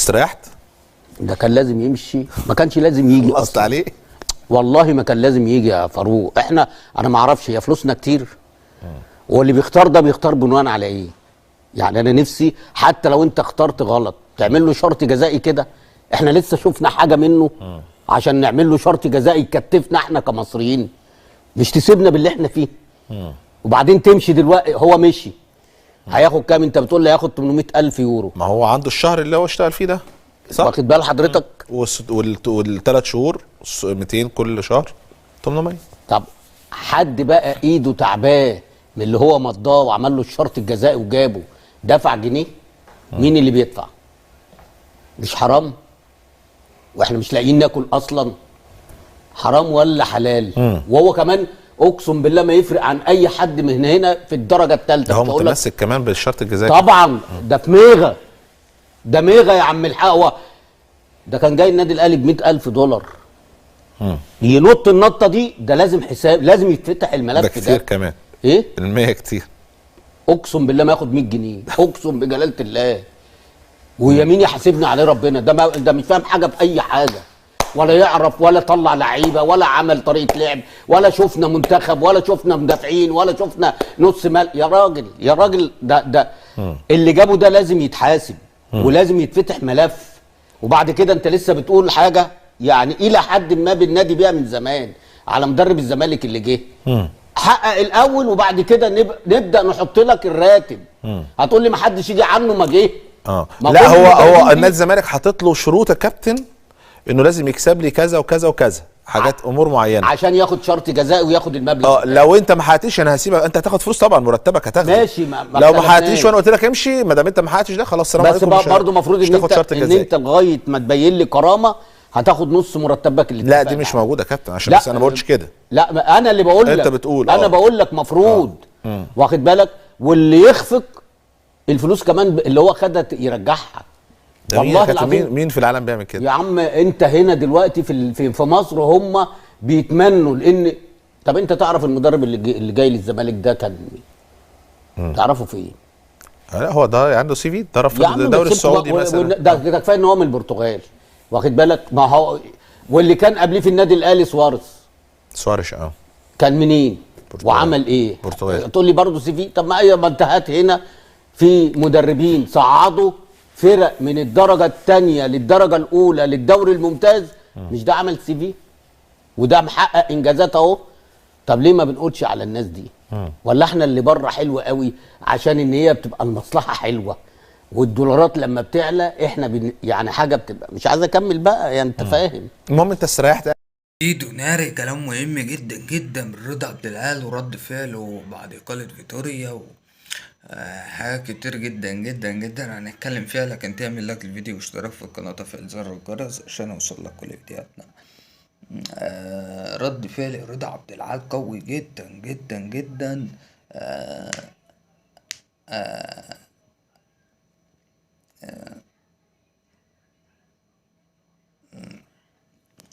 استريحت؟ ده كان لازم يمشي، ما كانش لازم يجي خلصت اصلا. عليه. والله ما كان لازم يجي يا فاروق. احنا انا ما اعرفش، هي فلوسنا كتير، واللي بيختار ده بيختار بناء على ايه؟ يعني انا نفسي حتى لو انت اخترت غلط تعمل له شرط جزائي كده. احنا لسه شفنا حاجة منه عشان نعمل له شرط جزائي يكتفنا احنا كمصريين؟ مش تسيبنا باللي احنا فيه وبعدين تمشي. دلوقتي هو مشي، هياخد كام؟ انت بتقول لي هياخد 800,000 يورو. ما هو عنده الشهر اللي هو اشتغل فيه ده، صح؟ واخد بال حضرتك؟ والثلاث شهور 200 كل شهر 800. طب حد بقى ايده تعباه من اللي هو مضاه وعمل له الشرط الجزائي وجابه دفع جنيه؟ مين اللي بيدفع؟ مش حرام؟ واحنا مش لاقيين ناكل اصلا. حرام ولا حلال؟ وهو كمان اقسم بالله ما يفرق عن اي حد من هنا في الدرجة الثالثة. ده هو متمسك كمان بالشرط الجزائي. طبعا ده في ميغا، ده ميغا يا عم الحق. ده كان جاي النادي الاهلي ب 100,000 دولار. ينط النطه دي، ده لازم حساب، لازم يتفتح الملف ده كتير كمان. ايه؟ المية كتير. اقسم بالله ما ياخد 100 جنيه، اقسم بجلاله الله. ويمين يحاسبني عليه ربنا. ده ما ده مش فاهم حاجة في اي حاجة، ولا يعرف، ولا طلع لعيبة، ولا عمل طريقه لعب، ولا شفنا منتخب، ولا شفنا مدافعين، ولا شفنا نص مال. يا راجل يا راجل، ده اللي جابه ده لازم يتحاسب ولازم يتفتح ملف. وبعد كده انت لسه بتقول حاجة يعني الى حد ما بالنادي بيها من زمان على مدرب الزمالك اللي جه. حقق الاول وبعد كده نبدا نحط لك الراتب. هتقول لي ما حدش يجي عنه، ما جه. لا هو النادي الزمالك حاطط له شروط يا كابتن، انه لازم يكسب لي كذا وكذا وكذا، حاجات امور معينة عشان ياخد شرط جزائي وياخد المبلغ. لو انت ما حققتش انا هسيبك، انت هتاخد فلوس طبعا، مرتبك هتاخده ماشي. ما لو ما حققتش وانا قلت لك امشي، ما دام انت ما حققتش ده خلاص سلام عليكم. بس برضه المفروض ان انت ان انت لغاية ما تبين لي كرامة هتاخد نص مرتبك اللي لا دي مش موجودة يا كابتن، عشان بس انا ما بقولش كده. لا انا اللي بقول لك، انت بتقول انا بقول لك مفروض. واخد بالك؟ واللي يخفق الفلوس كمان اللي هو خدها يرجعها. والله العظيم مين في العالم بيعمل كده؟ يا عم انت هنا دلوقتي في مصر هم بيتمنوا، لان طب انت تعرف المدرب اللي جاي للزمالك ده كان تعرفه في ايه؟ لا هو ده عنده CV، درب في الدوري السعودي مثلا. ده كفاية ان هو من البرتغال، واخد بالك؟ ما هو واللي كان قبليه في النادي الاهلي سواريش كان منين؟ وعمل ايه؟ برتغال. تقول لي برضه CV؟ طب ما انت هات هنا في مدربين صعدوا فرق من الدرجة الثانية للدرجة الأولى للدوري الممتاز، مش ده عمل CV وده محقق إنجازات أهو. طب ليه ما بنقولش على الناس دي؟ ولا احنا اللي بره حلو قوي عشان إن هي بتبقى المصلحة حلوة والدولارات لما بتعلى احنا يعني حاجة بتبقى مش عايز أكمل بقى، يعني أنت فاهم. المهم أنت استريحت. ايدو ناري كلام مهم جدا جدا من رضا عبد العال ورد فعله بعد إقالة فيتوريا حاجات كتير جدا جدا جدا هنتكلم فيها، لكن تعمل لايك للفيديو واشتراك في القناة وتفعيل زر الجرس عشان يوصل لك كل فيديوهاتنا. رد فعل رضا عبد العال قوي جدا جدا جدا.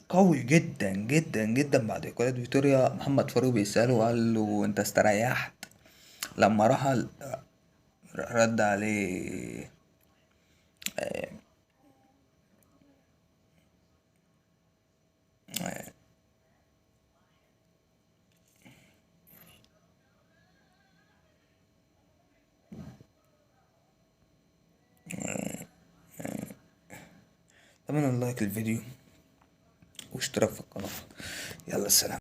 قوي جدا جدا جدا بعد إقالة فيتوريا. محمد فاروق بيسأله وقال له انت استريحت لما رحل؟ رد عليه اتمنى لايك الفيديو واشتراك في القناة. يلا سلام.